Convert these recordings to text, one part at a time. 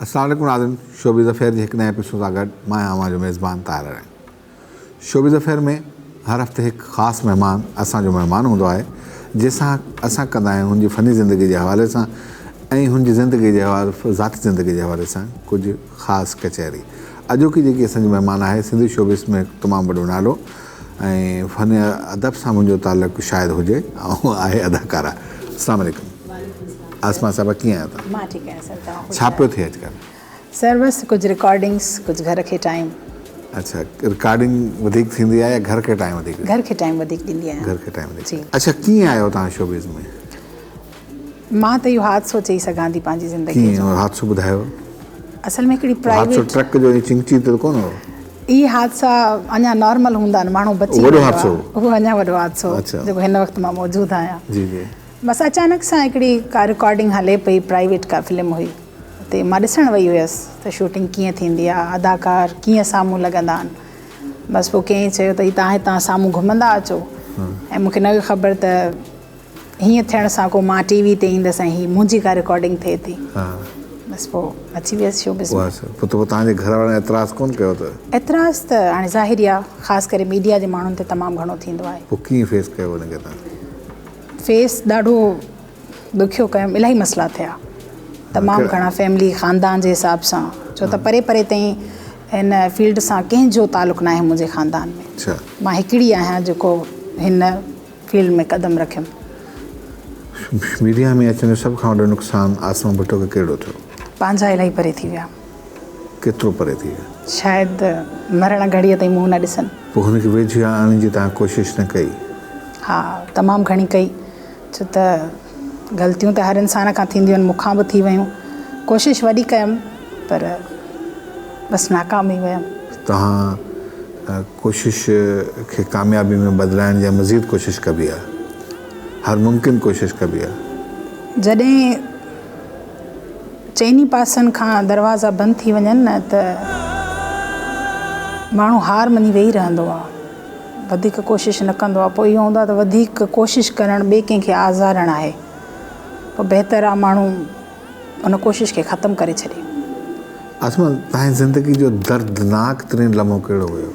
السلام عليڪم ناظرين شوبز افيئر جي هڪ نئين ايپيسوڊ سان گڏ مان آهيان اوهان جو ميزبان طاهر ارائين. شوبز افيئر ۾ هر هفتي هڪ خاص مهمان اسان جو مهمان هوندو آهي جنهن سان اسان ڪندا آهيون هن جي فني زندگي جي حوالي سان ۽ هن جي زندگي جي حوالي ذاتي زندگي جي حوالي سان ڪجهه خاص ڪچهري اڄوڪي جيڪي اسان جي مهمان آهي سنڌي شوبز ۾ هڪ تمام وڏو نالو ۽ فن ادب سان منهنجو تعلق شايد هجي ۽ آهي اداڪاره السلام عليڪم عاصمه صاحبه ڪيئن آهيو توهان؟ مان ٺيڪ آهيان سر توهان خوش ڇا پيو ٿئي اڄڪلهه؟ سر بس ڪجهه رڪارڊنگس ڪجهه گهر کي ٽائيم. اڇا رڪارڊنگ وڌيڪ ٿيندي آهي يا گهر کي ٽائيم وڌيڪ؟ گهر کي ٽائيم وڌيڪ ڏيندي آهيان. گهر کي ٽائيم وڌيڪ. جي. اڇا ڪيئن آيو توهان شوبز ۾؟ مان ته اهو حادثو چئي سگهان ٿي پنهنجي زندگي جو. ڪيئن حادثو ٻڌايو؟ اصل ۾ هڪڙي پرائيويٽ. حادثو ٽرڪ جو ائين چنگچي تي ڪونه هو؟ اهي حادثا اڃا نارمل هوندا آهن ماڻهو بچي وڏو حادثو هو. اهو اڃا وڏو حادثو هو جيڪو هن وقت مان موجود آهيان. جي جي. بس اچانڪ سان هڪڙي ڪا رڪارڊنگ هلي پئي پرائيويٽ ڪا فلم هئي اتي مان ڏسڻ وئي هيس ته شوٽنگ ڪيئن ٿيندي آهي اداڪار ڪيئن سامهون لڳندا آهن بس پوء ڪنهن چيو ته هي تان هتان سامهون گهمندا اچو ۽ مون کي نه هئي خبر ته هيئن ٿيڻ سان ڪو مان ٽي وي تي ايندس ۽ هي منهنجي ڪا رڪارڊنگ ٿئي ٿي. بس پوء اچي ويس شوبز ۾. پوء ته توهان جي گهر وارن اعتراض ڪونه ڪيو ته؟ اعتراض ته هاڻي ظاهر ئي آ خاص ڪري ميڊيا جي ماڻهن تي تمام گهڻو ٿيندو آهي. پوء ڪيئن فيس ڪيو ان کي توهان؟ فيس ڏاڍو ڏکيو ڪيم الاهي مسئلا ٿيا تمام گهڻا فيملي خاندان جي حساب سان ڇو ته پري پري تائين هن فيلڊ سان ڪنهن جو تعلق ناهي منهنجي خاندان ۾. مان هڪڙي آهيان جيڪو هن فيلڊ ۾ قدم رکيم. ميڊيا ۾ اچڻ جو سڀ کان وڏو نقصان عاصمه ڀٽو کي ڪهڙو ٿيو؟ پنهنجا الاهي پري ٿي ويا. ڪيترو پري ٿي ويا؟ شايد مرڻ گهڙيء تائين منهن نه ڏسن. پوء هن کي ويجهي آڻڻ جي توهان ڪوشش نه ڪئي؟ ها تمام گهڻي ڪئي ڇو ته غلطيون ته هر انسان کان ٿينديون آهن مون کان به ٿي ويون. ڪوشش وڏي ڪيم پر بس ناڪام ئي ويم. توهان ڪوشش کي ڪاميابي ۾ بدلائڻ جي مزيد ڪوشش ڪبي آهي. هر ممڪن ڪوشش ڪبي آهي. جڏهن چئني پاسن کان دروازا بند ٿي وڃن نه ته ماڻهو هار مڃي ويهي رهندو آهي. وڌيڪ ڪوشش نه ڪندو آهي. پوء اهو هوندو آهي ته وڌيڪ ڪوشش ڪرڻ ٻئي ڪنهن کي آزارڻ آهي. پوء بهتر آهي ماڻهو ان ڪوشش کي ختم ڪري ڇڏي. عاصمه، تنهنجي زندگي جو دردناڪ ترين لمحو ڪهڙو هيو؟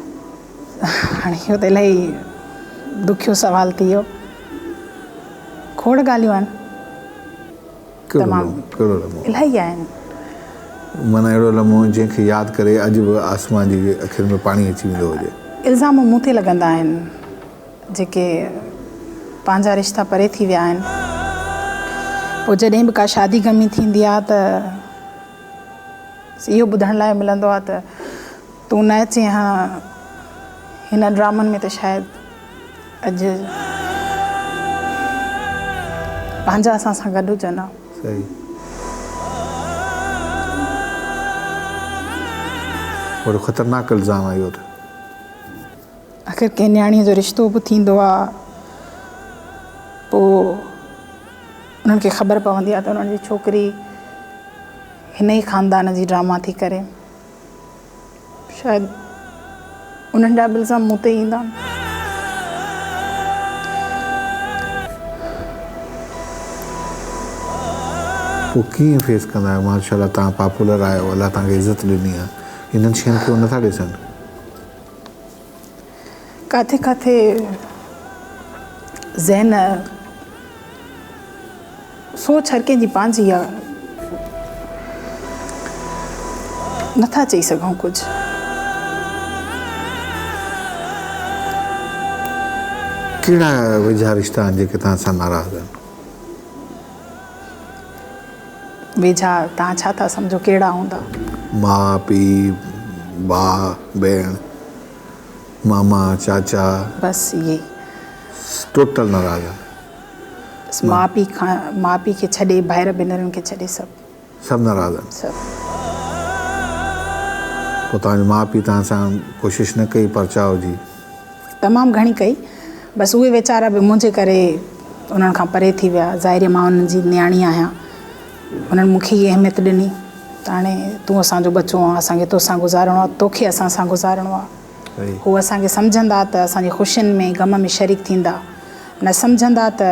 هاڻي اهو ته الاهي ڏکيو سوال ٿي ويو. کوڙ ڳالهيون آهن. تمام ڪهڙو لمحو؟ الاهي آهن. معنيٰ اهڙو لمحو جنهن کي ياد ڪري اڄ به عاصمه جي اکين ۾ پاڻي اچي ويندو هجي. الزام مون تي لڳندا آهن. جيڪي پنهنجا رشتا پري ٿي ويا آهن. پوء جڏهن به ڪا شادي غمي ٿيندي آهي ته اهو ٻڌڻ لاء ملندو آهي ته تون نه اچين ها هن ڊرامن ۾ ته شايد اڄ پنهنجا اسان سان گڏ هجن ها. صحيح. وڏو خطرناڪ الزام آهي اهو ته. آخر ڪنهن نياڻيء جو رشتو به ٿيندو آ پوء انهن کي خبر پوندي آ ته انهن جي ڇوڪري هن ئي خاندان جي ڊراما ٿي ڪري. شايد انهن جا به الزام مون تي ايندا. پوء ڪيئن فيس ڪندا آهيو؟ ماشاء الله توهان پاپولر آهيو الله توهان کي عزت ڏني آهي انهن شين کي هو نٿا ڏسن. ڪاٿي ڪاٿي ذهن سوچ هر ڪنهن جي پنهنجي آ نٿا چئي سگهون ڪجهه. ڪهڙا ويجها رشتا آهن جيڪي توهان سان ناراض آهن؟ ويجها توهان ڇا ٿا سمجهو ڪهڙا هوندا؟ ماء، پيء، ڀاء، ڀيڻ، ماما، چاچا. بس اهي ئي. ٽوٽل ناراض آهن. بس ماء پيء کان ماء پيء کي ڇڏي ڀائر ڀينرن کي ڇڏي سڀ. سڀ ناراض آهن. سڀ. پوء توهان جي ماء پيء توهان سان ڪوشش نه ڪئي پرچاء جي؟ تمام گهڻي ڪئي. بس اهي ويچارا به منهنجي ڪري انهن کان پري ٿي ويا. ظاهر آهي مان انهن جي نياڻي آهيان. انهن مون کي ئي اهميت ڏني ته هاڻي تون اسان جو ٻچو آن، اسان کي توسان گذارڻو آهي، توکي اسان سان گذارڻو آهي. هو اسان کي سمجهندا ته اسان جي خوشين ۾ غم ۾ شريڪ ٿيندا، نه سمجهندا ته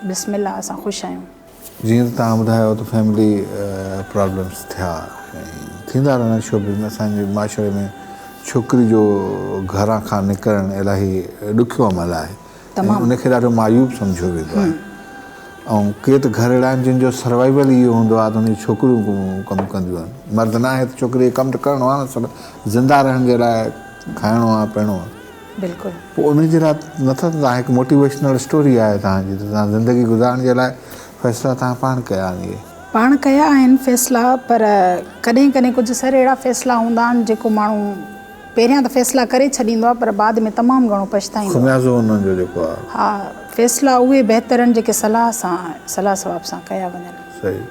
بسم الله اسان خوش آهيون. جيئن ته توهان ٻڌايو ته فيملي پرابلمس ٿيا ۽ ٿيندا رهندا آهن شوبز ۾ اسان جي معاشري ۾ ڇوڪري جو گهران کان نڪرڻ الاهي ڏکيو عمل آهي ۽ ان کي ڏاڍو معيوب سمجهيو ويندو آهي ۽ ڪي ته گهر اهڙا آهن جن جو سروائيول ئي اهو هوندو آهي ته ان جون ڇوڪريون ڪم ڪنديون آهن مرد نه آهي ته ڇوڪري کي ڪم ته ڪرڻو آهي نه زنده رهڻ جي لاء کائڻو آهي پيئڻو آهي. بلڪل. پوء انهي جي لاء نه ته توهان هڪ موٽيويشنل اسٽوري آهي توهان جي ته توهان زندگي گذارڻ جي لاء فيصلا توهان پاڻ ڪيا آهن اهي. پاڻ ڪيا آهن فيصلا پر ڪڏهن ڪڏهن ڪجهه سر اهڙا فيصلا هوندا آهن جيڪو ماڻهو پهريان ته فيصلا ڪري ڇڏيندو آهي پر بعد ۾ تمام گهڻو پڇتائيندو آهي. خميازو انهن جو جيڪو آهي. ها فيصلا اهي بهتر آهن جيڪي صلاح سان صلاح ثواب سان ڪيا وڃن. صحيح.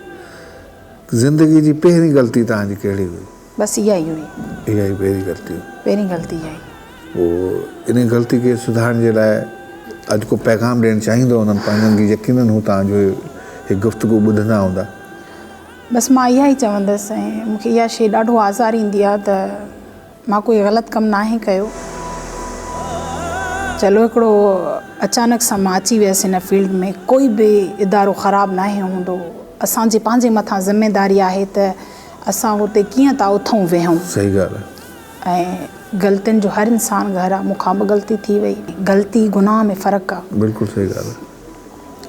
زندگي جي پهرين غلطي توهان جي ڪهڙي هئي؟ بس اها ئي هئي. اها ئي پهرين غلطي هئي. پهرين غلطي اها ئي. پوء انهي غلطي کي سڌارڻ جي لاء اڄ ڪو پيغام ڏيڻ چاهيندو انهن پنهنجن کي يقينن هو توهان جو هي گفتگو ٻڌندا هوندا. بس مان اها ئي چوندس ۽ مون کي اها شيء ڏاڍو آزاريندي آهي ته مان ڪوئي غلط ڪم ناهي ڪيو. چلو هڪڙو اچانڪ سان مان اچي ويس هن فيلڊ ۾ ڪوئي به ادارو خراب ناهي هوندو اسان جي پنهنجي مٿان ذميداري آهي ته اسان اتي ڪيئن ٿا اٿون ويهون. صحيح ڳالهه آهي. ۽ غلطين جو هر انسان گهر آ مون کان به غلطي ٿي وئي غلطي گناهه ۾ فرق آ. بلڪل صحيح ڳالهه آهي.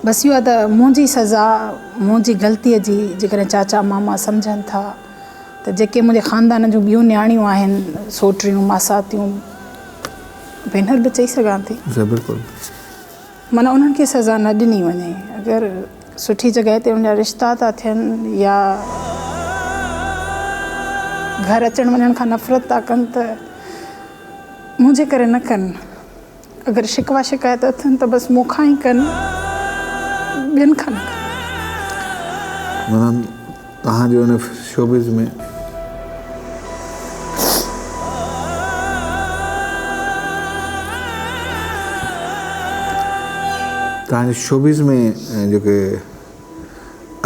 بس اهو آ ته منهنجي سزا منهنجي غلطي جي جيڪڏهن چاچا ماما سمجهن ٿا ته جيڪي منهنجي خاندان جون ٻيون نياڻيون آهن سوٽريون ماساتيون ڀينر به چئي سگهان ٿي. جي بلڪل. معنيٰ انهن کي سزا نه ڏني وڃي اگر سٺي جڳهه تي ان جا رشتا ٿا ٿين يا گهر اچڻ وڃڻ کان نفرت ٿا ڪن ته منهنجي ڪري نه ڪن اگر شڪوا شڪايت اٿن ته بس مون کان ئي ڪن ٻين کان نه ڪن. معنيٰ توهان جو ان شوبز ۾. توهان جي شوبز ۾ جيڪي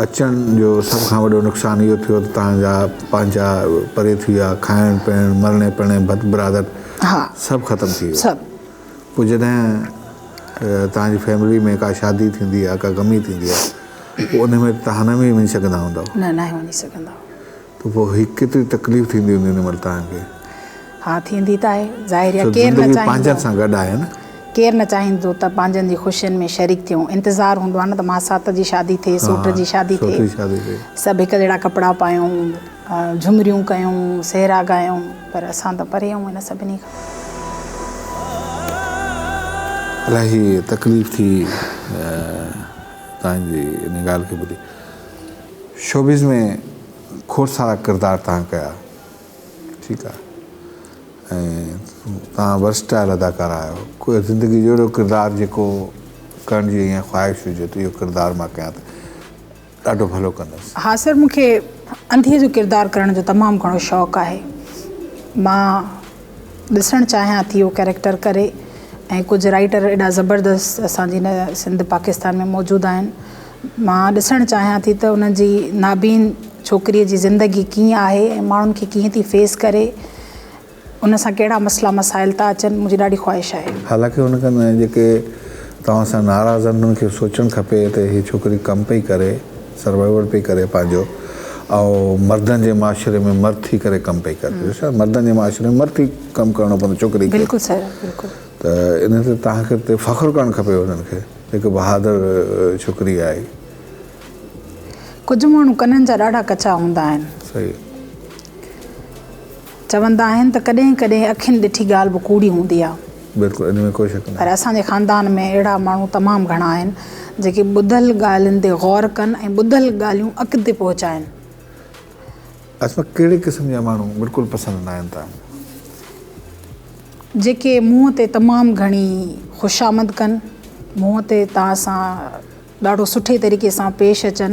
اچڻ جو سڀ کان وڏو نقصان اهو ٿيو ته توهان جا پنهنجا پري ٿي ويا، کائڻ پيئڻ، مرڻي پرڻي، ڀت برادر سڀ ختم ٿي ويو. پوء جڏهن توهان جي فيملي ۾ ڪا شادي ٿيندي آهي، ڪا غمي ٿيندي آهي، پوء ان ۾ توهان نه به وڃي سگهندا هوندؤ. نه، ناهي وڃي سگهندا. ته پوء هي ڪيتري تڪليف ٿيندي هوندي ان مهل توهان کي. ها ٿيندي ته آهي، ظاهر آهي ڪير نه چاهيندو. پنهنجن سان گڏ آهي نه. ڪير نه چاهيندو ته پنهنجن جي خوشين ۾ شريڪ ٿيون. انتظار هوندو آهي نه ته ماسات جي شادي ٿئي، سوٽ جي شادي ٿئي، سڀ هڪ جهڙا ڪپڙا پايون، جهمريون ڪيون، سهرا ڳايون، پر اسان ته پري آهيون ان سڀني کان. الاهي تڪليف ٿي توهان جي ان ڳالهه کي ٻڌي. شوبز ۾ کوڙ سارا ڪردار توهان ڪيا ٺيڪ آ ۽ توهان ورسٽائل اداڪارا آهيو ڪوئي زندگي جو اهڙو ڪردار جيڪو ڪرڻ جي ائين خواهش هجي ته اهو ڪردار مان ڪيان ته ڏاڍو ڀلو ڪندس. ها سر مون کي انڌيء جو ڪردار ڪرڻ جو تمام گهڻو شوق آهي مان ڏسڻ چاهيان ٿي اهو ڪيريڪٽر ڪري ۽ ڪجهه رائيٽر ايڏا زبردست اسان جي هن سنڌ پاڪستان ۾ موجود آهن مان ڏسڻ چاهيان ٿي ته ان جي نابين ڇوڪريء جي زندگي ڪيئن آهي ۽ ماڻهن کي ڪيئن ٿي فيس ڪري، ان سان ڪهڙا مسئلا مسائل ٿا اچن، منهنجي ڏاڍي خواهش آهي. حالانڪه ان کان جيڪي توهان سان ناراض آهن انهن کي سوچڻ کپي ته هي ڇوڪري ڪم پئي ڪري، سروائيول پئي ڪري پنهنجو ۽ مردن جي معاشري ۾ مرد ٿي ڪري ڪم پئي ڪري. ڏسو مردن جي معاشري ۾ مرد ٿي ڪم ڪرڻو پوندو ڇوڪري کي. بلڪل سر بلڪل. ته ان تي توهان کي تي فخر ڪرڻ کپي انهن کي. هڪ بهادر ڇوڪري آهي. ڪجهه ماڻهو ڪنن جا ڏاڍا ڪچا هوندا آهن. صحيح. چوندا آهن ته ڪڏهن ڪڏهن اکين ڏٺي ڳالهه به ڪوڙي هوندي آهي. بلڪل ان ۾ ڪو شڪ ناهي. پر اسان جي خاندان ۾ اهڙا ماڻهو تمام گهڻا آهن جيڪي ٻڌل ڳالهين تي غور ڪن ۽ ٻڌل ڳالهيون اڳتي پهچائن. اسما ڪهڙي قسم جا ماڻهو بلڪل پسند ناهن توهان کي؟ جيڪي منهن تي تمام گهڻي خوشامد ڪن، منهن تي توهان سان ڏاڍو سٺي طريقي سان پيش اچن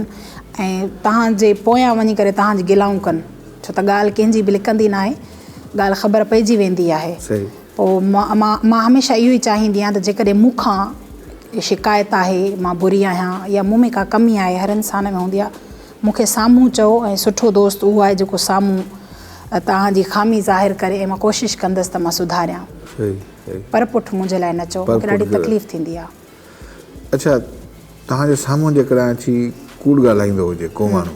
۽ توهان جي پويان وڃي ڪري توهان جي گلائون ڪن، ڇو ته ڳالهه ڪنهن جي به لڪندي ناهي، ڳالهه خبر پئجي ويندي آهي. پوء مان هميشه اهو ئي چاهيندي آهيان ته جيڪڏهن مون کان شڪايت آهي، مان بري آهيان يا مون ۾ ڪا ڪمي آهي، هر انسان ۾ هوندي آهي، مون کي سامهون چئو ۽ سٺو دوست اهو آهي جيڪو سامهون توهان جي خامي ظاهر ڪري ۽ مان ڪوشش ڪندس ته مان سڌاريان. پر پٺ منهنجي لاء نه چئو مون کي ڏاڍي تڪليف ٿيندي آهي. اڇا توهان جي سامهون جيڪڏهن اچي ڪوڙ ڳالهائيندو هجي ڪو ماڻهو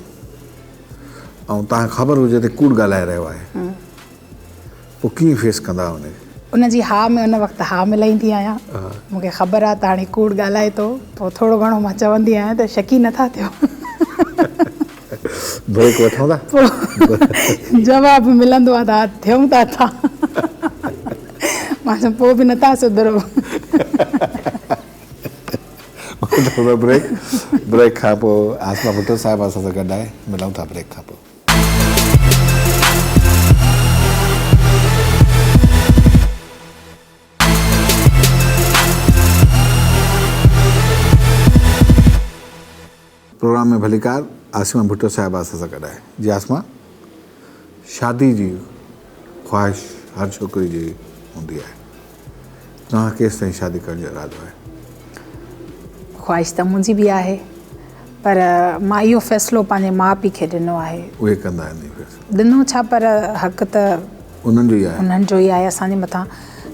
۽ توهان کي خبر هجي ته ڪوڙ ڳالهائي رهيو آهي پوء ڪيئن فيس ڪندا ان کي؟ ان جي ها ۾ ان وقت ها ملائيندي آهيان. مون کي خبر آهي ته هاڻي ڪوڙ ڳالهائي ٿو پوء ٿورو گهڻو مان چوندي آهيان ته شڪي نه ٿا ٿيو. بريڪ وٺون ٿا. پوء جواب ملندو آهي ته ها ٿيون ته اٿا. مان چيم پوء به نه ٿا سڌرو. بريڪ بريڪ کان پوء عاصمه ڀٽو صاحب اسان سان گڏ آهي ملون ٿا بريڪ کان پوء. پروگرام ۾ ڀليڪار عاصمه ڀٽو صاحبه اسان سان گڏ آهي جي عاصمه شادي جي خواهش هر ڇوڪري جي هوندي آهي توهان ڪيستائين شادي ڪرڻ جو ارادو آهي؟ خواهش ته منهنجي به آهي پر مان اهو فيصلو پنهنجي ماء پيء کي ڏنو آهي. اهي ڪندا آهن اهو فيصلو. ڏنو ڇا پر حق ته انهن جو ئي آهي. انهن جو ئي آهي اسان جي مٿان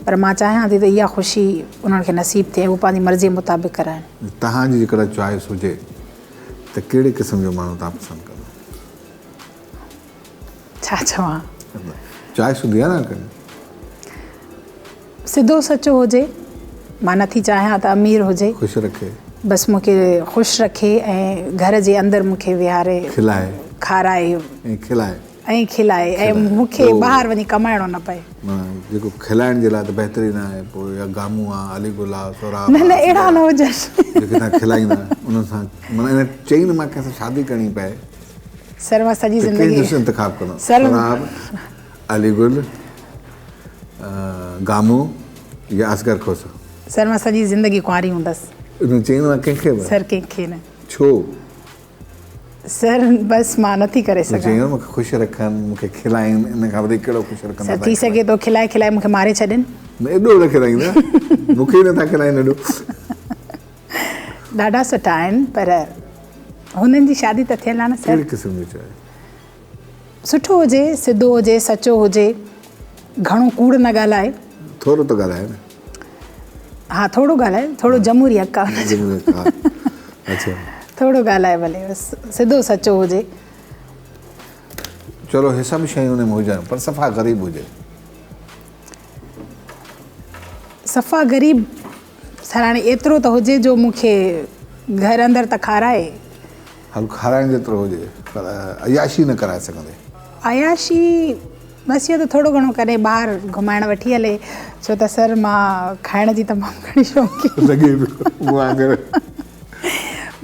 پر مان چاهيان ٿي ته اها خوشي انهن کي نصيب ٿئي ۽ هو پنهنجي مرضيء مطابق ڪرائين. توهان جي جيڪڏهن چوائس هجي ته ڪهڙي قسم جو ماڻهو توهان پسند ڪندو؟ ڇا چوان؟ چوائس هوندي آهي نه ڪنهن. سڌو سچو هجي، مان نٿي چاهيان ته امير هجي. خوش رکي. بس مون کي خوش رکي ۽ گهر جي اندر مون کي ويهاري. کلائي. کارائي. ۽ کلائي. ۽ کلائي ۽ مون کي ٻاهر وڃي ڪمائڻو نه پئي. معنيٰ جيڪو کلائڻ جي لاء ته بهترين آهي پوء يا گامون آ، علي گل آ، سهراب آ. نه نه اهڙا نه هجن. جيڪي توهان کلائيندا انهن سان معنيٰ انهن چئن مان ڪنهن سان شادي ڪرڻي پئي. سر مان سڄي زندگي. ته ڪنهن جو انتخاب ڪندو؟ سهراب، علي گل. گامو يا اصغر کوسو. سر مان سڄي زندگي ڪنواري هوندس. انهن چئن مان ڪنهن کي به؟ سر ڪنهن کي نه. ڇو؟ سر بس مان نٿي ڪري سگهان. چيو مون کي خوش رکن، مون کي کلائين، ان کان وڌيڪ ڪهڙو خوش رکندا. سر ٿي سگهي ٿو کلائي کلائي مون کي ماري ڇڏين. نه ايڏو نه کلائيندا، مون کي ئي نٿا کلائين ايڏو. ڏاڍا سٺا آهن پر هنن جي شادي ته ٿيل آهي نه سر. ڪهڙي قسم جو چوائين؟ سٺو هجي، سڌو هجي، سچو هجي، گهڻو ڪوڙ نه ڳالهائي. ٿورو ته ڳالهائي نه. ها ٿورو ڳالهائي، ٿورو جمهوري حق آهي ان جو. جمهوري حق آهي. اڇا. ٿورو ڳالهائي ڀلي بس سڌو سچو هجي. چلو هي سڀ شيون ان ۾ هجن پر صفا غريب هجي. صفا غريب سر هاڻي ايترو ته هجي جو مون کي گهر اندر ته کارائي. هل کارائڻ جيترو هجي پر عياشي نه ڪرائي سگهندي. عياشي بس اهو ته ٿورو گهڻو ڪڏهن ٻاهر گهمائڻ وٺي هلي ڇو ته سر مان کائڻ جي تمام گهڻي شوقين. لڳي پيو مون وانگر.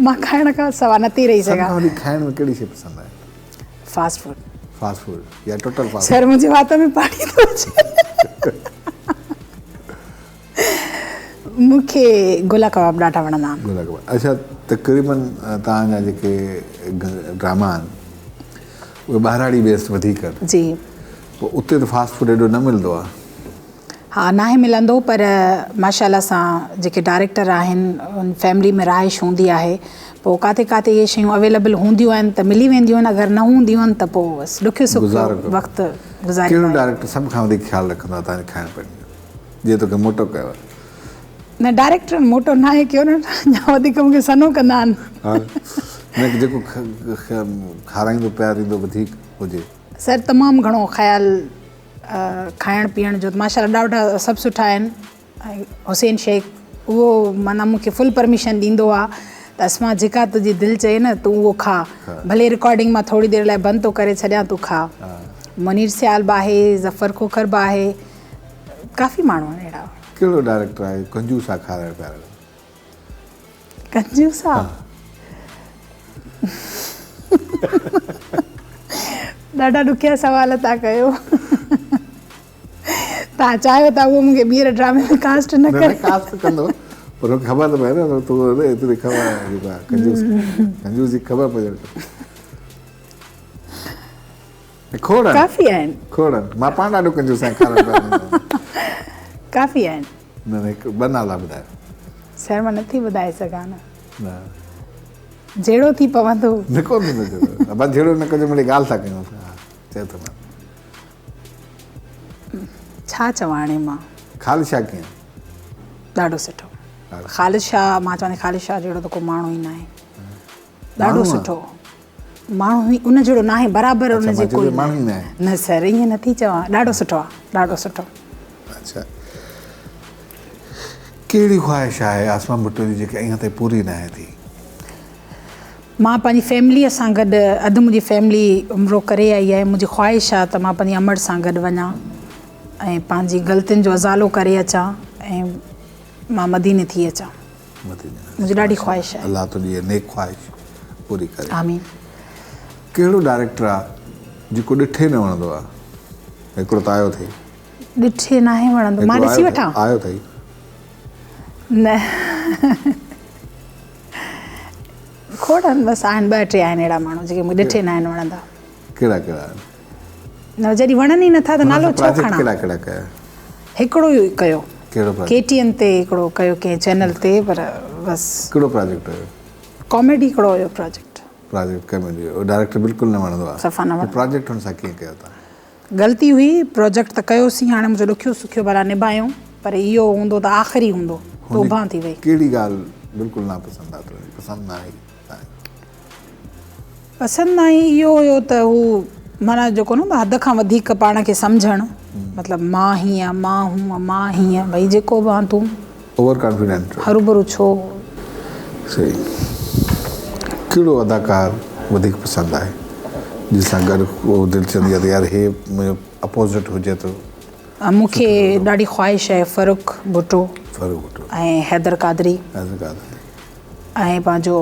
مان کائڻ کان سوا نٿي رهي سگهان. سڀ کان وڌيڪ کائڻ ۾ ڪهڙي شي پسند آهي؟ Fast food. فاسٽ فوڊ يا ٽوٽل فاسٽ سر منهنجي وات ۾ پاڻي ٿو اچي. مون کي گولا ڪباب ڏاڍا وڻندا آهن. گولا ڪباب اڇا تقريبن توهان جا جيڪي ڊراما آهن اهي ٻهراڙي بيسڊ وڌيڪ آهن. جي. پوء اتي ته فاسٽ فوڊ ايڏو نه ملندو آهي. ها ناهي ملندو پر ماشاء الله سان جيڪي ڊائريڪٽر آهن ان فيملي ۾ رهائش هوندي آهي پوء ڪاٿي ڪاٿي اهي شيون اويليبل هونديون آهن ته ملي وينديون آهن اگر نه هونديون آهن ته پوء بس ڏکيو سکيو وقت گذاريندا ڪهڙو ڊائريڪٽر سڀ کان وڌيڪ خيال رکندو آهي توهان جي کائڻ پيئڻ جو؟ جي توکي موٽو ڪيو آهي. نه ڊائريڪٽرن موٽو ناهي ڪيو نه اڃا وڌيڪ مون کي سنهو ڪندا آهن. ها نه جيڪو کارائيندو پياريندو وڌيڪ هجي. سر تمام گهڻو خيال کائڻ پيئڻ جو ماشاء الله ڏاڍا سڀ سٺا آهن ۽ حسين شيخ اهو معنيٰ مون کي فل پرميشن ڏيندو آهي ته اسما جيڪا تنهنجي دل چئي نه تون اهو کاء ڀلي رڪارڊنگ مان ٿوري دير لاء بند ٿو ڪري ڇڏيان تون کاء منير سيال به آهي ظفر کوکر به آهي ڪافي ماڻهو آهن اهڙا. ڪهڙو ڊائريڪٽر آهي ڪنجوس آ کارائڻ پيارڻ ۾. ڪنجوس آ ڏاڍا ڏکيا سوال ٿا ڪيو توهان چاهيو ٿا اهو مونکي ٻيهر ڊرامي ۾ ڪاسٽ نه ڪري. نه ڪاسٽ ڪندو پر خبر ته پئي نه تو ايتري خبر آهي ڪنجوس ڪنجوس جي خبر پئي. کوڙ آهن. ڪافي آهن. کوڙ آهن. مان پاڻ ڏاڍو ڪنجوس آهيان کارڻ پيئڻ ۾. ڪافي آهن. نه نه هڪ ٻه نالا ٻڌايو. سر مان نٿي ٻڌائي سگهان نه. نه. جهيڙو ٿي پوندو. نه ڪو ٿيندو جهيڙو. ابا جهيڙو نه ڪجو مڙئي ڳالهه ٿا ڪيون اسان. ها چئو ٿو مان. ڇا چوان هاڻي مان. خالد شاهه ڪيئن؟ ڏاڍو سٺو. خالد شاهه مان چوان ٿي خالد شاهه جهڙو ته ڪو ماڻهو ئي ناهي. ڏاڍو سٺو ماڻهو ئي ان جهڙو ناهي برابر ان جي ڪوئي ماڻهو نه سر ائين نه ٿي چوان ڏاڍو سٺو آ ڏاڍو سٺو. اڇا ڪهڙي خواهش آهي عاصمه ڀٽو جي جيڪا اڃا تائين پوري ناهي ٿي؟ مان پنهنجي فيمليء سان گڏ اڌ منهنجي فيملي عمرو ڪري آئي آهي منهنجي خواهش آ ته مان پنهنجي امڙ سان گڏ وڃان ۽ پنهنجي غلطين جو ازالو ڪري اچان ۽ مان مديني ٿي اچان. منهنجي ڏاڍي خواهش آهي. الله تنهنجي اها نيڪ خواهش پوري ڪري. آمين. ڪهڙو ڊائريڪٽر آ جيڪو ڏٺي نه وڻندو آ؟ هڪڙو ته آيو اٿئي. ڏٺي ناهي وڻندو مان ڏسي وٺان. آيو اٿئي. نه کوڙ آهن بس آهن ٻه ٽي آهن اهڙا ماڻهو جيڪي مون کي ڏٺي ناهن وڻندا. ڪهڙا ڪهڙا آهن؟ نه جڏهن وڻن ئي نٿا ته نالو ڇو کڻان. ڪهڙا ڪهڙا ڪيا؟ هڪڙو ئي ڪيو. ڪهڙو پراجيڪٽ؟ ڪي ٽي اين تي هڪڙو ڪيو ڪنهن چينل تي پر بس. ڪهڙو پراجيڪٽ هيو؟ ڪاميڊي هڪڙو هيو پراجيڪٽ. پراجيڪٽ ڪاميڊي هيو ڊائريڪٽر بلڪل نه وڻندو آهي. صفا نه وڻندو. پراجيڪٽ هن سان ڪيئن ڪيو تان؟ غلطي هئي پراجيڪٽ ته ڪيوسين هاڻي منهنجو ڏکيو سکيو ڀلا نڀايون پر اهو هوندو ته آخري هوندو توبهان ٿي وئي. ڪهڙي ڳالهه بلڪل ناپسند آ تنهنجي پسند نه آئي تانکي؟ پسند نه آئي اهو هيو ته هو معنيٰ جيڪو نه حد کان وڌيڪ پاڻ کي سمجهڻ مطلب مان هيئن مان هونء مان هيئن ڀئي جيڪو به آن تون اوور ڪانفيڊنٽ هروڀرو ڇو. صحيح ڪهڙو اداڪار وڌيڪ پسند آهي جنهن سان گڏ ڪو دل چوندي آهي ته يار هي منهنجو اپوزٽ هجي ته مون کي ڏاڍي خواهش آهي فرخ ڀٽو فرخ ڀٽو ۽ حيدر قادري حيدر قادري ۽ پنهنجو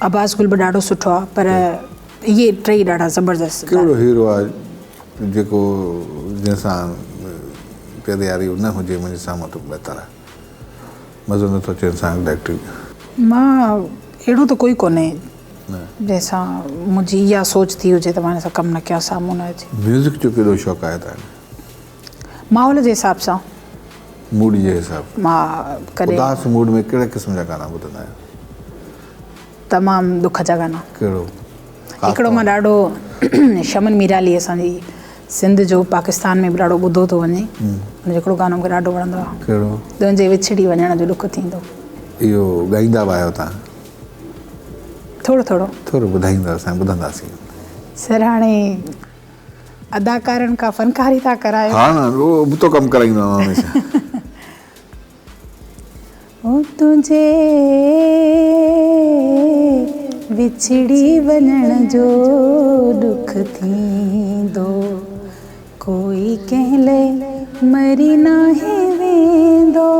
عباس گل به ڏاڍو سٺو آ پر اهي ٽئي ڏاڍا زبردست. ڪهڙو هيرو آ جيڪو جنهن سان پيد ياري نه هجي منهنجي سامهون ته بهتر آ مزو نٿو اچي هن سان ڊائريڪٽري ۾. مان اهڙو ته ڪوئي ڪونهي جنهن سان منهنجي اها سوچ ٿي هجي ته مان هن سان ڪم نه ڪيان سامهون نه اچي. ميوزڪ جو ڪيڏو شوق آهي توهان کي؟ ماحول جي حساب سان. موڊ جي حساب سان. مان ڪڏهن. اداس موڊ ۾ ڪهڙي قسم جا گانا ٻڌندا آهيو؟ تمام ڏک جا گانا. ڪهڙو؟ هڪڙو مان ڏاڍو شمن ميرالي اسان جي سنڌ جو پاڪستان ۾ به ڏاڍو ٻڌو ٿو وڃي ان جو هڪڙو گانو مونکي ڏاڍو وڻندو آهي. ڪهڙو؟ تنهنجي وڇڙي وڃڻ جو ڏک ٿيندو. اهو ڳائيندا به آهيو توهان؟ ٿورو ٿورو. ٿورو ٻڌائيندؤ اسان ٻڌنداسين. سر هاڻي اداڪارن کان فنڪاري ٿا ڪرايو. ها نه اهو ابتو ڪم ڪرائيندو آهيان هميشه. او تنهنجي وڇڙي وڃڻ جو ڏک ٿيندو ڪوئي ڪنهن لئه مري ناهي ويندو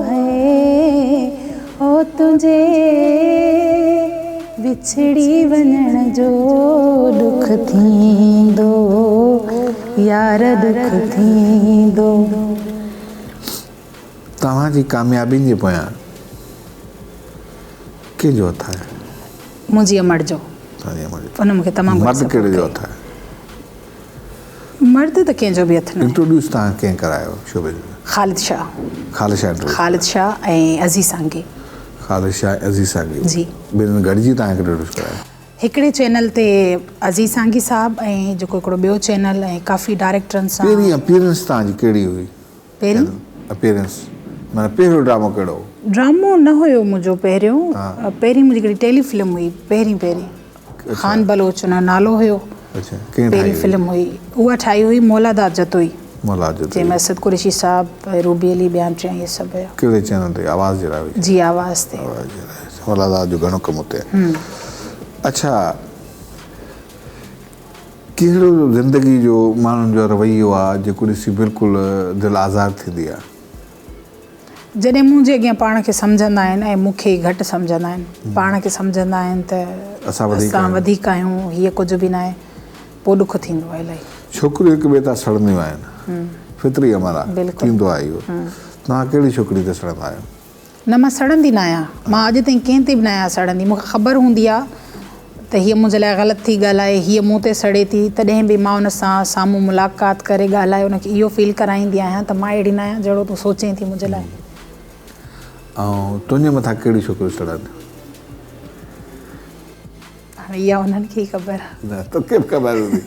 هي او تنهنجي وڇڙي وڃڻ جو ڏک ٿيندو يار ڏک ٿيندو. توهان جي ڪاميابين جي پويان ڪنهن جو هٿ آهي؟ منهنجي امڙ جو. توهان جي امڙ جو. ان مون کي تمام گهڻو مرد سپورٽ ڪهڙي جو ڪيو. هٿ آهي؟ مرد ته ڪنهن جو به هٿ ناهي. انٽروڊيوس توهان ڪنهن ڪرايو شوبز ۾؟ خالد شاهه. خالد شاهه انٽروڊيوس خالد شاهه ۽ عزيز سانگي. خالد شاهه ۽ عزيز سانگي. جي. ٻنهن گڏجي توهان کي انٽروڊيوس ڪرايو؟ هڪڙي چينل تي عزيز سانگي صاحب ۽ جيڪو هڪڙو ٻيو چينل ۽ ڪافي ڊائريڪٽرن سان. پهرين اپيئرنس توهان جي ڪهڙي هئي؟ پهرين؟ اپيئرنس معنيٰ پهريون ڊرامو ڪهڙو هو؟ ڊرامو نه هيو منهنجو پهريون، پهرين منهنجي هڪڙي ٽيلي فلم هئي پهرين پهرين خان بلوچ ان جو نالو هيو پهرين فلم هئي اها ٺاهي هئي مولاداد جتوئي جنهن ۾ اسد قريشي صاحب ۽ روبي علي ٻيا ٽيا اهي سڀ هيا. ڪهڙي چينل تي آواز جي لاء هئي؟ جي آواز تي. آواز جي لاء مولاداد جو گهڻو ڪم اتي آهي. اڇا ڪهڙو زندگي جو ماڻهن جو رويو آ جيڪو ڏسي بلڪل دل آزار ٿيندي آ؟ جڏهن منهنجي اڳيان پاڻ کي سمجهندا آهن ۽ مون کي گهٽ سمجهندا آهن، پاڻ کي سمجهندا آهن ته اسان وڌيڪ آهيون، هيء ڪجهه به ناهي، پوء ڏک ٿيندو آهي الاهي. ڇوڪريون هڪ ٻئي تان سڙنديون آهن، فطري عمل آ، ٿيندو آهي اهو. توهان ڪهڙي ڇوڪري تي سڙندا آهيو؟ نه مان سڙندي نه آهيان، مان اڄ تائين ڪنهن تي به نه آهيان سڙندي، مون کي خبر هوندي آهي ته هيء منهنجي لاء غلط ٿي ڳالهائي، هيء مون تي سڙي ٿي، تڏهن به مان ان سان سامهون ملاقات ڪري ڳالهائي ان کي اهو فيل ڪرائيندي آهيان ته مان اهڙي نه آهيان جهڙو تون سوچين ٿي منهنجي لاء. ۽ تنهنجي مٿان ڪهڙيون ڇوڪريون سڙن؟ هاڻي اها انهن کي ئي خبر. نه توکي به خبر هوندي.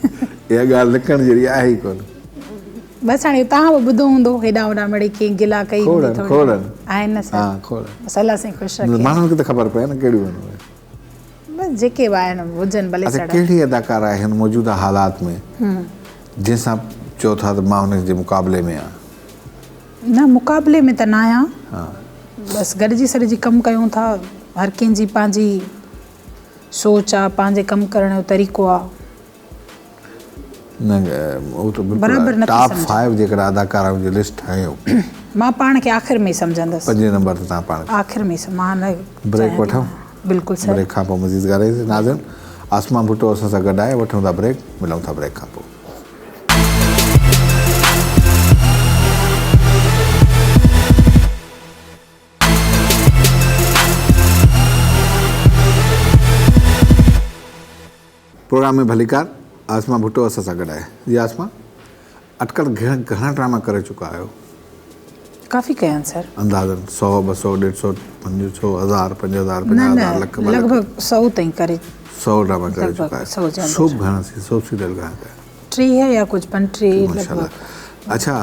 اها ڳالهه لڪڻ جهڙي آهي ئي ڪونه. بس هاڻي توهان به ٻڌو هوندو هيڏانهن هوڏانهن مڙئي ڪنهن گلا ڪئي هوندي ٿوري. کوڙ آهن، کوڙ آهن. آهن نه سر. ها کوڙ آهن. بس الله سائين خوش رکي. ماڻهن کي ته خبر پئي نه ڪهڙيون آهن اهي. جيڪي به آهن هجن ڀلي اڇا سڙن. ڪهڙي اداڪاره آهي هن موجوده حالات ۾ جنهن سان چئو ٿا ته مان هن جي مقابلي ۾ آهيان؟ نه مقابلي ۾ ته نه آهيان بس گڏجي سڏجي ڪم ڪيون ٿا هر ڪنهن جي پنهنجي سوچ آ پنهنجي ڪم ڪرڻ جو طريقو آ. نه اهو ته بلڪل ٽاپ فائيو جيڪڏهن اداڪارائن جي لسٽ ٺاهيون. مان پاڻ کي آخر ۾ ئي سمجهندس. پنجين نمبر تي توهان پاڻ کي. آخر ۾ ئي مان نه بريڪ وٺون. بلڪل سر. بريڪ کان پوء مزيد ڳالهائينداسين. ناظرين عاصمه ڀٽو اسان سان گڏ آهي وٺون ٿا بريڪ ملون ٿا بريڪ کان پوء. پروگرام ۾ ڀليڪار عاصمه ڀٽو اسان سان گڏ آهي. جي عاصمه اٽڪل گهڻا ڊراما ڪري چڪا آهيو؟ ڪافي ڪيا آهن سر. اندازن سئو ٻه سئو ڏيڍ سئو پنج سئو هزار پنج هزار پنجاهه هزار لک ٻه لک؟ لڳ ڀڳ سئو تائين ڪري سئو ڊراما ڪري چڪا آهيو. سوپ گهڻا سوپ سيريل گهڻا ڪيا؟ 30 يا ڪجهه 35 لڳ ڀڳ. اڇا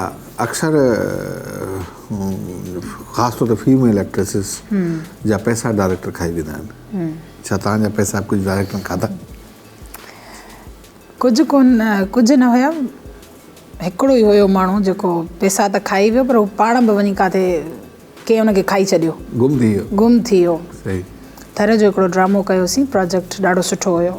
اڪثر خاص طور تي فيميل ايڪٽريسز جا پئسا ڊائريڪٽر کائي ويندا آهن. ڇا توهان جا پئسا ڪجهه ڊائريڪٽرن کاڌا؟ ڪجهه ڪونه ڪجهه نه هيا هڪڙو ئي هيو ماڻهو جيڪو پئسا ته کائي ويو پر هو پاڻ به وڃي ڪاٿي ڪنهن ان کي کائي ڇڏيو گم ٿي ويو گم ٿي ويو صحيح ٿر جو هڪڙو ڊرامو ڪيوسين پراجيڪٽ ڏاڍو سٺو هيو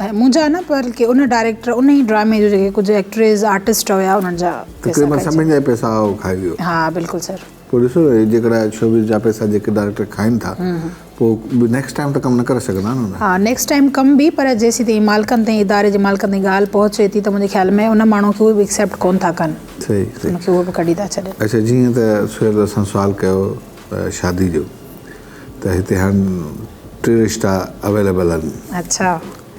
۽ منهنجا نه بلڪه ان ڊائريڪٽر ان ئي ڊرامي جو جيڪي ڪجهه ايڪٽريس آرٽسٽ هيا انهن جا تقريبن سڀني جا پئسا کائي ويو ها بلڪل سر پوء ڏسو جيڪڏهن شوبز جا پئسا جيڪي ڊائريڪٽر کائن ٿا پوء نيڪسٽ ٽائيم ته ڪم نه ڪري سگهندا نه. ها نيڪسٽ ٽائيم ڪم به پر جيسين تائين مالڪن تائين اداري جي مالڪن تائين ڳالهه پهچي ٿي ته منهنجي خيال ۾ ان ماڻهو کي اهي به ايڪسيپٽ ڪون ٿا ڪن صحيح صحيح ان کي اهو به ڪڍي ٿا ڇڏين. اڇا جيئن ته سهيل اسان سوال ڪيو شادي جو ته هتي هاڻ ٽي رشتا اويليبل آهن. اڇا.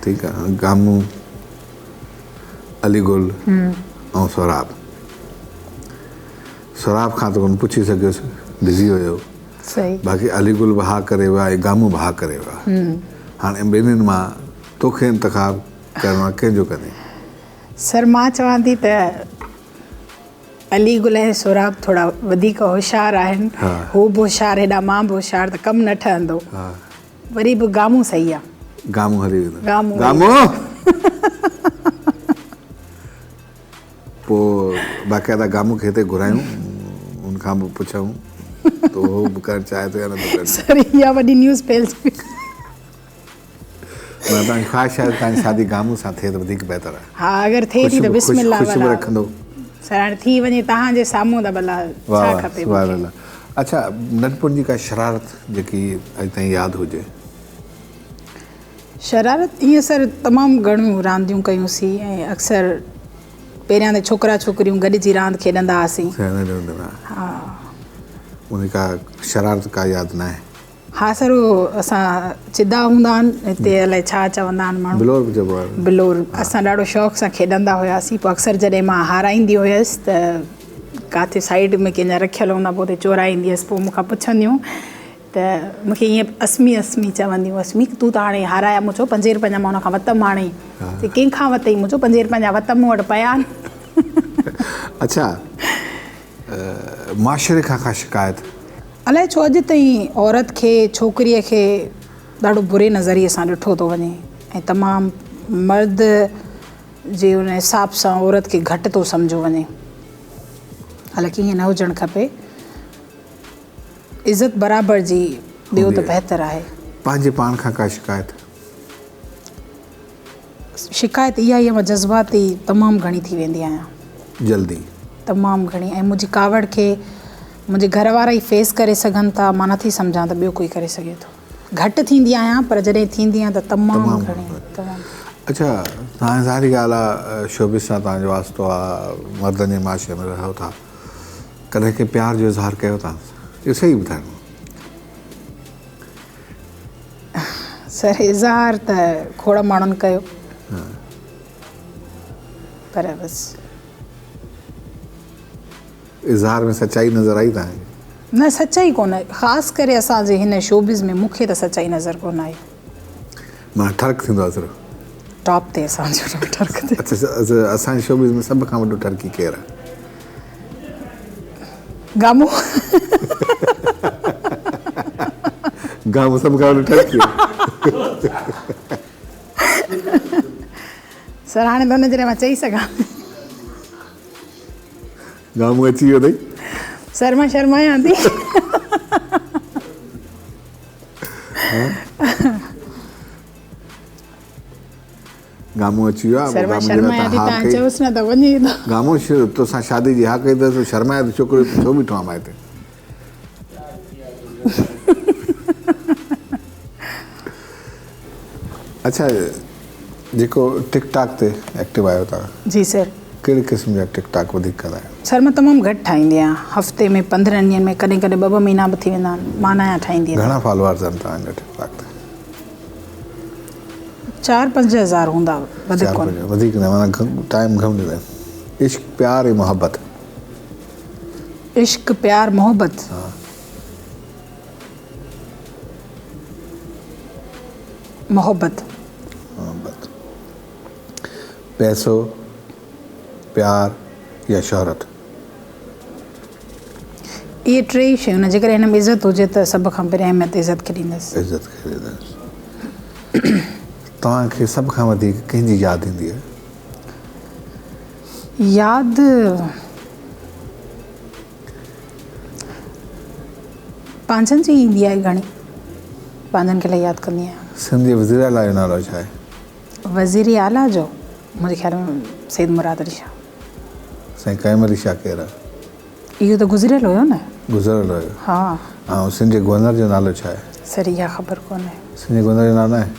ٺيڪ آهي گامون. علي گل ۽ سهراب. سهراب کان ته ڪونه پڇي سگهيس، بزي هيو. باقي علي گل به ها ڪري ويو آهي ۽ گامون به ها ڪري ويو آهي. هاڻي ٻنهين مان توکي انتخاب ڪرڻو آهي، ڪنهن جو ڪندين؟ سر مان چوان ٿي ته علي گل ۽ سهراب ٿورا وڌيڪ هوشيار آهن. هو به هوشيار هيڏا مان به هوشيار ته ڪم نه ٺهندو. وري به گامون صحيح آ. گامون هلي ويندو. گامون. گامون. پوء باقاعده گامون کي هتي گهرايون ان کان به پڇون ته هو به ڪرڻ چاهي ٿو يا نه ٿو ڪرڻ چاهي. سر اها وڏي نيوز ڦهلجي وئي. معنيٰ توهان جي خواهش آهي ته توهان جي شادي گامون سان ٿئي ته وڌيڪ بهتر آهي. ها اگر ٿئي ٿي ته بسم الله خوش به رکندو. سر هاڻي ٿي وڃي توهان جي سامهون ته ڀلا ڇا کپي مون کي. اڇا ننڍپڻ جي ڪا شرارت جيڪي اڄ تائين ياد هجي. شرارت ائين سر تمام گهڻيون رانديون ڪيون سين ۽ اڪثر پهريان ته ڇوڪرا ڇوڪريون گڏجي راند کيڏندا هئاسين. ها ان جي ڪا شرارت ڪا ياد ناهي. ها سر اهو اسان چدا هوندا آهن هتي الائي ڇا چوندا آهن ماڻهو. بلور به چئبو آهي. بلور اسان ڏاڍو شوق سان کيڏندا هياسين پوء اڪثر جڏهن مان هارائيندي هيس ته ڪاٿي سائيڊ ۾ ڪنهن جا رکيل هوندا پوء اتي چورائيندي هيس پوء مون کان پڇنديون ته مون کي ائين اسمي اسمي چونديون اسمي تون ته هاڻي هارايا مون چيو پنجين روپين جا مان هن کان وتم هاڻي چي ڪنهن کان وتئي مون چيو پنجين روپين جا وتم مون وٽ پيا آهن. اڇا معاشري کان ڪا شڪايت؟ الائي ڇو اڄ تائين عورت کي ڇوڪريء کي ڏاڍو بري نظريي سان ڏٺو ٿو وڃي ۽ تمام مرد جي ان حساب سان عورت کي گهٽ ٿو سمجهيو وڃي حالانڪه ائين نه هجڻ کپي عزت برابر جي ڏيو ته بهتر آهي. پنهنجي پاڻ کان ڪا شڪايت؟ شڪايت اها ئي آهي مان جذباتي تمام گهڻي ٿي ويندي آهيان. جلدي. تمام گهڻي ۽ منهنجي ڪاوڙ کي منهنجي گهر وارا ئي فيس ڪري سگهن ٿا مان نٿي سمجهان ته ٻيو ڪوئي ڪري سگهي ٿو. گهٽ ٿيندي آهيان پر جڏهن ٿيندي آهيان ته تمام گهڻي تمام. اڇا توهان ظاهري ڳالهه آهي شوبز سان توهان جو واسطو آهي مردن جي معاشري ۾ رهو ٿا ڪڏهن ڪنهن پيار جو اظهار ڪيو توهان اهو صحيح ٻڌائڻو. سر اظهار ته کوڙ ماڻهن ڪيو پر بس. اظهار ۾ سچائي نظر آئي توهان کي؟ نه سچائي ڪونه خاص ڪري اسان جي هن شوبز ۾ مون کي ته سچائي نظر ڪونه آئي. معنيٰ ٺرڪ ٿيندو آهي صرف. ٽاپ تي اسان جو ٺرڪ ٿيندو. اڇا اسان جي شوبز ۾ سڀ کان وڏو ٺرڪي ڪير آهي؟ گامو. گامو سڀ کان وڏو ٺرڪي آهي. سر هاڻي ته ان جي لاء مان چئي سگهان. گامون اچي ويو اٿئي. سر مان شرمايان ٿي. گامون اچي ويو آهي سر مان شرمايان ٿي تان چئوس نه ته وڃي ٿو. گامون توسان شادي جي ها ڪئي اٿس شرمايان ٿي ڇوڪرو ڇو بيٺو آهان مان هتي. اڇا جيڪو ٽڪ ٽاڪ تي ايڪٽو آهيو توهان. جي سر. ڪهڙي قسم جا ٽڪ ٽاڪ وڌيڪ ڪندا آهيو؟ سر مان تمام گهٽ ٺاهيندي آهيان هفتي ۾ 15 ڏينهن ۾ ڪڏهن ڪڏهن ٻه ٻه مهينا به ٿي ويندا آهن مان ناهيان ٺاهيندي. گهڻا فالوورز آهن توهان جا ٽڪ ٽاڪ تي؟ 4-5 هزار هوندا وڌيڪ ڪونه. 4-5 وڌيڪ نه معنيٰ ٽائيم گهڻو ڏيندا آهيو. عشق پيار ۽ محبت. عشق پيار محبت. ها. محبت. محبت. پئسو، پيار يا شهرت؟ اهي ٽي ئي شيون نه، جيڪڏهن هن ۾ عزت هجي ته سڀ کان پهرين اهميت عزت کي ڏيندس. عزت کي ڏيندس. توهان کي سڀ کان وڌيڪ ڪنهن جي ياد ايندي آهي؟ ياد پنهنجن جي ايندي آهي گهڻي. پنهنجن کي الاهي ياد ڪندي آهيان. سنڌ جي وزير اعليٰ جو نالو ڇا آهي؟ وزير اعليٰ جو منهنجي خيال ۾ سيد مراد علي شاهه. سائين قائم علي شاهه ڪير آهي؟ اهو ته گذريل هيو نه. گذريل هيو. ها. ۽ سنڌ جي گورنر جو نالو ڇا آهي؟ سر اها خبر ڪونهي. سنڌ جي گورنر جو نالو ناهي؟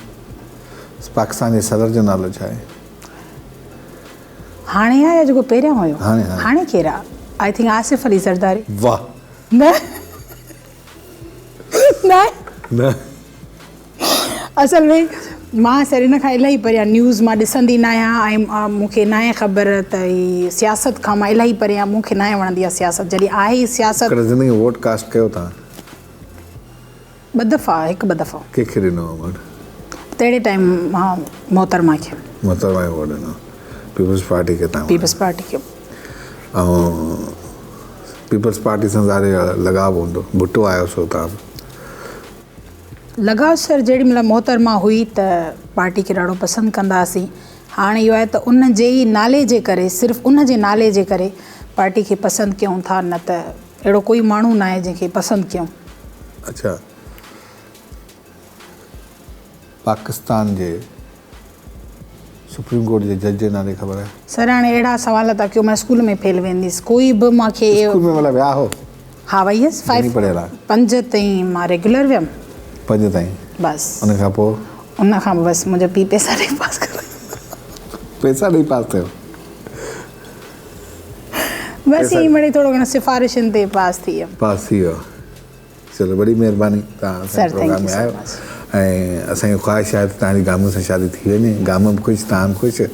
پاڪستان جي صدر جو نالو ڇا آهي؟ هاڻي آهي يا جيڪو پهريان هيو؟ هاڻي هاڻي. هاڻي ڪير آهي؟ I think Asif Ali Zardari. واه. نه نه. نه. اصل ۾ مان سر ان کان الاهي پريان نيوز مان ڏسندي ناهيان ۽ مون کي ناهي خبر ته هي سياست کان مان الاهي پريان مون کي ناهي وڻندي آهي سياست جڏهن آهي ئي سياست. ڪڏهن زندگي ۾ ووٽ ڪاسٽ ڪيو توهان؟ ٻه دفعا هڪ ٻه دفعا. ڪنهن کي ڏنو هو ووٽ؟ تهڙي ٽائيم مان محترمه کي. محترمه کي ووٽ ڏنو. پيپلز پارٽي کي توهان؟ پيپلز پارٽي کي. ۽ پيپلز پارٽي سان ظاهر لڳاء به هوندو ڀٽو آيو سو توهان به. لڳاء سر جيڏي مهل محترمه هئي ته پارٽي کي ڏاڍو پسند ڪندا هئاسين هاڻي اهو آهي ته ان جي ئي نالي جي ڪري صرف ان جي نالي جي ڪري پارٽي کي پسند ڪيون ٿا نه ته اهڙو ڪوئي ماڻهو ناهي جنهن کي پسند ڪيون. اڇا پاڪستان جي سپريم ڪورٽ جي جج جي نالي خبر آهي؟ سر هاڻي اهڙا سوال ٿا ڪيو مان اسڪول ۾ فيل وينديس ڪوئي به مان کي اسڪول ۾ مطلب ويا هو؟ ها وئي هيس گهڻي پڙهيل آهي؟ 5 تائين مان ريگيولر ويم. 5 تائين؟ بس. ان کان پوء؟ ان کان پوء بس منهنجو پيء پئسا ڏئي پاس ڪرايو. پئسا ڏئي پاس ٿيو؟ بس ائين مڙئي ٿورو گهڻو سفارشن تي پاس ٿي ويم. پاس ٿي ويو. چلو وڏي مهرباني توهان اسان جي پروگرام ۾ آيو ۽ اسان کي خواهش آهي ته توهان جي گامون سان شادي ٿي وڃي گامون به خوش توهان به خوش ۽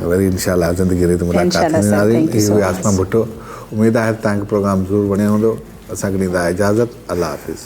وري انشاء الله زندگي رهي ته ملاقات ٿيندي ناظرين هي هئي عاصمه ڀٽو اميد آهي ته توهان کي پروگرام ضرور وڻيو هوندو اسان کي ڏيندا اجازت الله حافظ.